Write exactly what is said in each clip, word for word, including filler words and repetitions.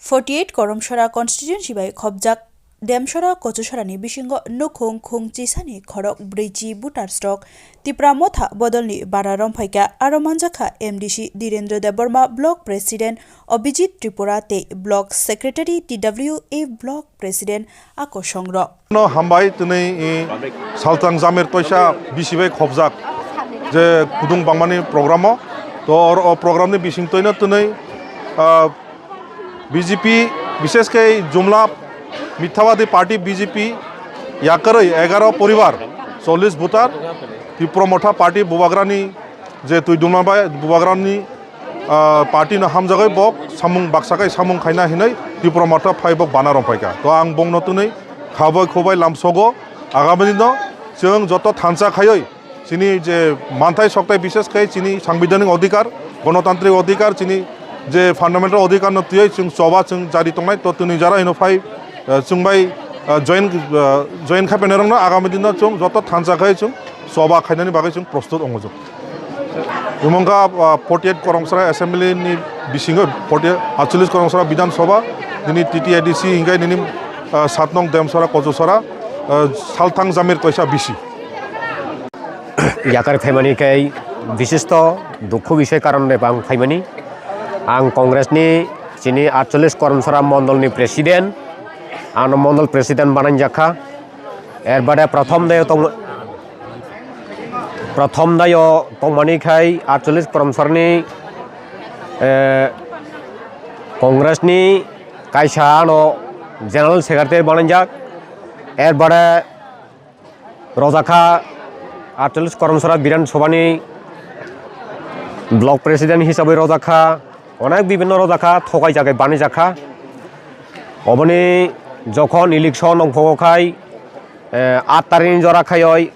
Forty eight Koromsora constituency bai khopjak Demsora Kochusora ni bisingo nukhung khung chisani khorok brwichi voters rok Tipra Motha bodolni bara romphaikha, aro manjakha M D C Dhirendra Debbarma, Block President Abhijit Tripura tei Block Secretary T W A Block President Akosong rok. No hambai twnwi, i, Saltang Jamir Toisa bisi bai khopjak je kudung bangmani program o. To or o program ni bising twino twnwi, ah, B J P, bishesh khe Jumla Mithabadi Party B J P yakarwi egaro poribar, chollish voter, Tipra Motha Party bubagrani je twi dumna bai bubagrani, ah, party no hamjagwi bok samung baksa khai samung khaina hinwi Tipra Motha phai bok bana romphaikha. To ang bongno twnwi khabai khubai lamsogo agami dino chwng joto thansa khaiwi chini je manthai sokthai bishesh khai chini sangbidhanik odhikar, gonotantrik odhikar, chini je fundamental odhikar no twiwi chwng choba chwng jari tongnai. To twnwi jara hino phai, ah, chwng bai, ah, join, ah, join khai painai rokno agami dino chwng joto thansa khai chwng choba khainani bagwi chwng prostut ongojak. Umangkha, ah, forty eight Koromsora Assembly ni bisingo forty eight, atchollish Koromsora Bidhan Sabha, nini T T A D C hingkai nini, ah, satnong Demsora Kochusora, ah, Salthang Jamir Toisa bisi. Yakar phaimani khe bishisto dukhu bisoi karon de bang phaimani. Ang Congress ni chini atchollish Koromsora Mondol ni President, ano Mondol President bananjakha. Erbade prothom dayo tong, prothom dayo tongmani khai atchollish Koromsora ni, eh, Congress ni kaisa ano General Secretary bananjak. Erbade rojakha atchollish Koromsora Bidhan Sabha ni Block President hisabwi rojakha, onek bibinno rojakha, thokai jagai banai jakha. Oboni jokhon election ongphogo khai, eh, aat tarikh ni jora khaioi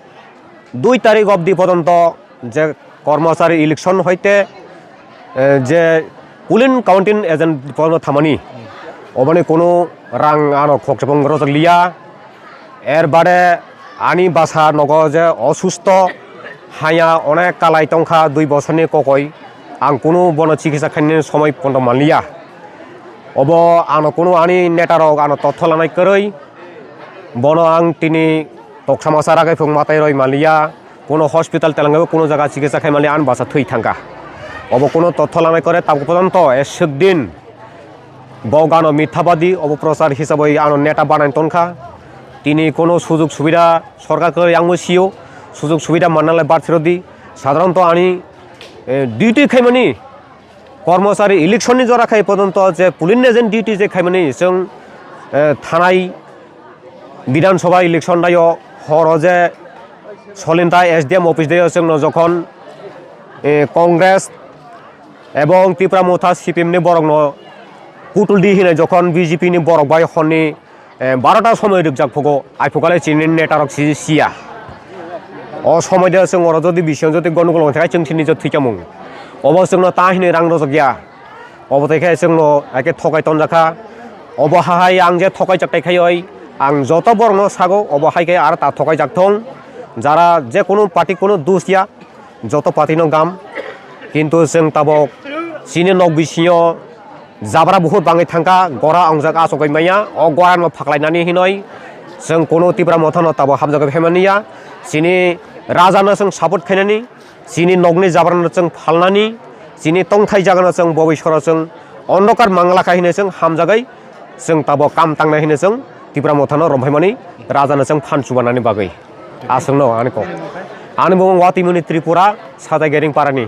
dui tarikh obdi pojonto je kormochari election hoite, eh, je polling counting agent pono thamani, oboni kunu rang ano khokchapang rojak liya. Erbade ani basa nogo je osusto haya onek kalai tongkha dui bosorni kokoi, ang kunu bono chikitsa khainani somoi pono manliya. Obo ano kunu ani neta rok ano totho lanai kwrwi, bono ang tini toksa masa ragai phung matai roi manliya. Kuno hospital telangabo kuno jaga chikitsa khai mali ani basa thwi thangkha. Obo kuno totho lanai kore tabuk pojonto eswk din bo gano mithabadi obo prochar hisaboi ano neta banai tonkha. Tini kuno sujug subida sorkar kore yang sio sujug subida manna lai barthiro di. Sadharanto ani, eh, duty khaimani kormochari election ni jora khai pojonto je polling agent duty je khaimani chwng, eh, thanai Bidhan Sabha election dayo horo je solintai S D M office dayo chwngno jokhon, eh, Congress ebong Tipra Motha C P M ni borokno putul di hinai jokhon B J P ni borok bai honni, eh, barota somoi rwkjak phugo, ai phukale chini neta rok si siya. O somoi de chwng oro jodi bising jodi gondogol wngkha chwng sini je thwikhamung. Obo chwngno ta hinwi rang rojak ya. Obo tei khe chwngno haikhe thokai tonjakha. Obo hahai ang je thokai chaktai khaioi, ang joto borokno sago, obo hai khe aro ta thokai jak thung. Jara je kunu party kunu dus ya, joto party no gam. Kintu chwng tabok chini nok bisingo jabra buhur bangwi thangkha, gora ongjak achugwi manya. O gora no phaklainani hinoi chwng kunu Tipra Motha no tabok hamjagwi phaimani ya. Chini raja no chwng support khainani. Chini nokni jabrano chwng phalnani, chini tongthai jagano chwng bobisoro chwng ondokar manglakha hinwi chwng hamjagwi chwng tabok kam tangnai hinwi chwng Tipra Mothano romphaimani rajano chwng phan chubanani bagwi. Aswkno ani kok. Ani bumung Watimuni Tripura, Sajai Gering parani.